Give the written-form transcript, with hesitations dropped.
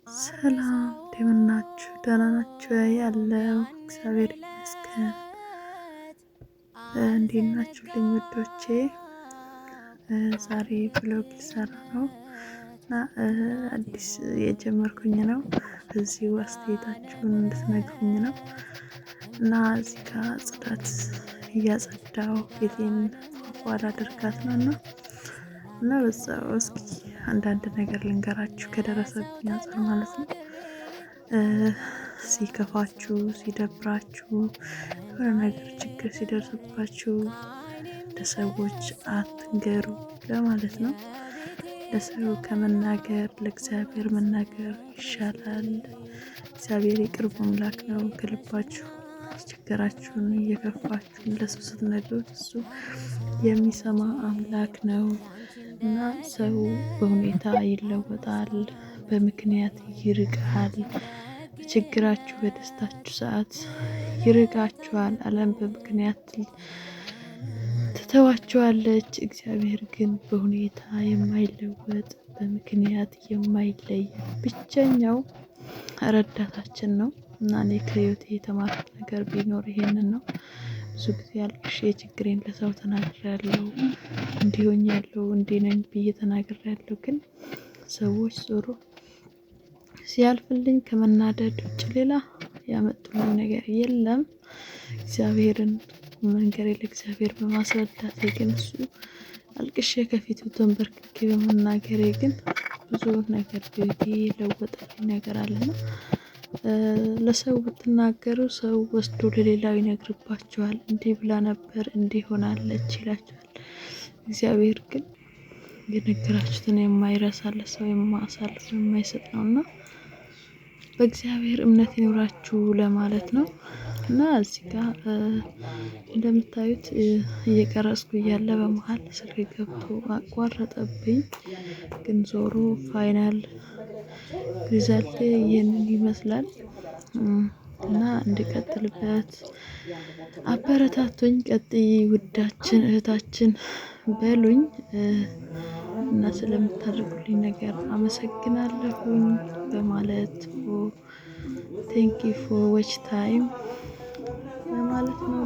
ሰላም እንደምን ናችሁ? ደህና ናችሁ? ያለው እግዚአብሔር ይመስገን። እንዴት ናችሁልኝ ውዶቼ? ዛሬ vlog ልሰራ ነው እና አዲስ የጀመርኩኝ ነው። እዚሁ አስተያየታችሁን እንድትነግሩኝ ነው እና እዚህ ጋር ጽዳት እያጸዳው ቤቴን ፏፏ ላደርጋት ነው እና በዛው እስኪ አንዳንድ ነገር ልንገራችሁ ከደረሰብኝ አንፃር ማለት ነው። ሲከፋችሁ፣ ሲደብራችሁ፣ የሆነ ነገር ችግር ሲደርስባችሁ ለሰዎች አትንገሩ ለማለት ነው። ለሰው ከመናገር ለእግዚአብሔር መናገር ይሻላል። እግዚአብሔር የቅርቡ አምላክ ነው። ከልባችሁ ችግራችሁን እየከፋችሁን ለሰው ስትነግሩት እሱ የሚሰማ አምላክ ነው እና ሰው በሁኔታ ይለወጣል፣ በምክንያት ይርቃል። በችግራችሁ በደስታችሁ ሰዓት ይርቃችኋል። ዓለም በምክንያት ትተዋችኋለች። እግዚአብሔር ግን በሁኔታ የማይለወጥ በምክንያት የማይለይ ብቸኛው ረዳታችን ነው እና እኔ ከህይወቴ የተማርኩት ነገር ቢኖር ይሄንን ነው። ብዙ ጊዜ አልቅሼ ችግሬን ለሰው ተናግሬያለሁ። እንዲህ ሆኛለሁ፣ እንዲህ ነኝ ብዬ ተናግሬያለሁ። ግን ሰዎች ዞሮ ሲያልፍልኝ ከመናደድ ውጭ ሌላ ያመጡልኝ ነገር የለም። እግዚአብሔርን መንገሬ ለእግዚአብሔር በማስረዳቴ ግን እሱ አልቅሼ ከፊቱ ተንበርክኬ በመናገሬ ግን ብዙ ነገር በህይወቴ የለወጠልኝ ነገር አለና ለሰው ብትናገሩ ሰው ወስዶ ለሌላው ይነግርባቸዋል። እንዲህ ብላ ነበር፣ እንዲህ ሆናለች ይላቸዋል። እግዚአብሔር ግን የነገራችሁትን የማይረሳ ለሰው የማሳልፎ የማይሰጥ ነውና በእግዚአብሔር እምነት ይኖራችሁ ለማለት ነው። እና እዚህ ጋር እንደምታዩት እየቀረጽኩ እያለ በመሀል ስልክ ገብቶ አቋረጠብኝ። ግን ዞሮ final result ይህንን ይመስላል እና እንድቀጥልበት አበረታቱኝ። ቀጥይ ውዳችን እህታችን በሉኝ እና ስለምታደርጉልኝ ነገር አመሰግናለሁኝ በማለት thank you for watch time ለማለት ነው።